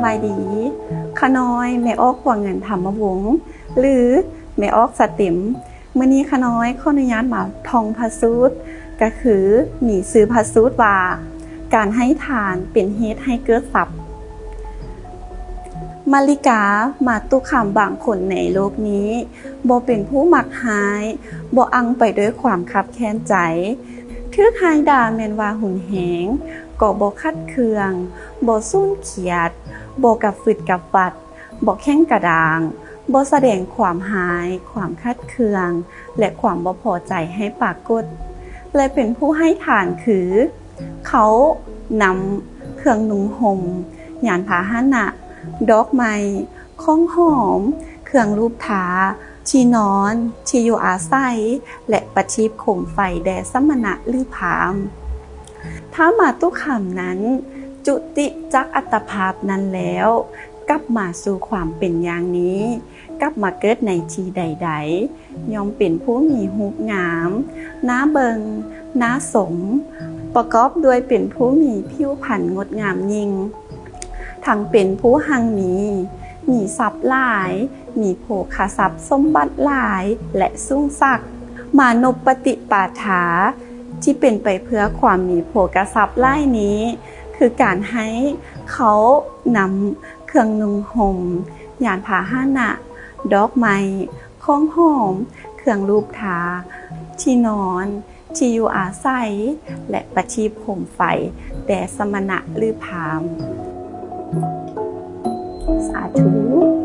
ສະບາຍດີ ຂ້ານ້ອຍແມ່ອອກ ບົວເງິນ ທຳມະວົງ ຫຼື ແມ່ອອກ ສະເຕັມ. ມື້ນີ້ຂ້ານ້ອຍຂໍອະນຸຍາດມາທ່ອງພະສູດ ກໍຄືມີຊື່ພະສູດວ່າ ການໃຫ້ທານເປັນເຫດໃຫ້ເກີດຊັບ. ມາລິກາ ມາຕຸຄາມບາງຄົນໃນໂລກນີ້ ບໍ່ເປັນຜູ້ມັກຮ້າຍ, ບໍ່ອັ່ງໄປດ້ວຍຄວາມຄັບແຄ້ນໃຈ, ຖືກຮ້າຍດ່າແມ່ນວ່າຮຸນແຮງ, ກໍບໍ່ຂັດເຄືອງ, ບໍ່ສູນຄຽດ, ບໍ່ກະຟຶດກະຟັດ, ບໍ່ແຂງກະດ້າງ, ບໍ່ສະແດງຄວາມຮ້າຍ, ຄວາມຂັດເຄືອງ ແລະ ຄວາມບໍ່ພໍໃຈໃຫ້ປາກົດ ແລະ ເປັນຜູ້ໃຫ້ທານຄື ເຂົ້າ, ນ້ຳ, ເຄື່ອງນຸ່ງຫົ່ມ, ຍານພາຫະນະ, ດອກໄມ້, ຂອງຫອມ, ເຄື່ອງລູບທາ, ທີ່ນອນ, ທີ່ຢູ່ອາໄສ ແລະ ປະທີບໂຄມໄຟແດ່ສະມະນະ ຫຼື ພາມ. ຖ້າມາຕຸຄາມນັ້ນ ຈຸຕິຈາກອັດຕະພາບນັ້ນແລ້ວ ກັບມາສູ່ຄວາມເປັນຢ່າງນີ້, ກັບມາເກີດໃນທີ່ໃດໆ ຍ່ອມເປັນຜູ້ມີຮູບງາມ, ໜ້າເບິ່ງ, ໜ້າຊົມ, ປະກອບດ້ວຍເປັນຜູ້ມີຜິວພັນງົດງາມຍິ່ງ, ທັງເປັນຜູ້ຮັ່ງມີ, ມີຊັບຫຼາຍ, ມີໂພຄະຊັບສົມບັດຫຼາຍ ແລະ ສູງສັກ. ມານົບປະຕິປາທາ ທີ່ເປັນໄປເພື່ອຄວາມມີໂພຄະຊັບຫຼາຍນີ້ ຄືການໃຫ້ເຂົ້າ, ນ້ຳ, ເຄື່ອງນຸ່ງຫົ່ມ, ຍານພາຫະນະ, ດອກໄມ້, ຂອງຫອມ, ເຄື່ອງລູບທາ, ທີ່ນອນ, ທີ່ຢູ່ອາໄສ ແລະ ປະທີບໂຄມໄຟແດ່ສະມະນະ ຫຼື ພາມ. ສາທຸ.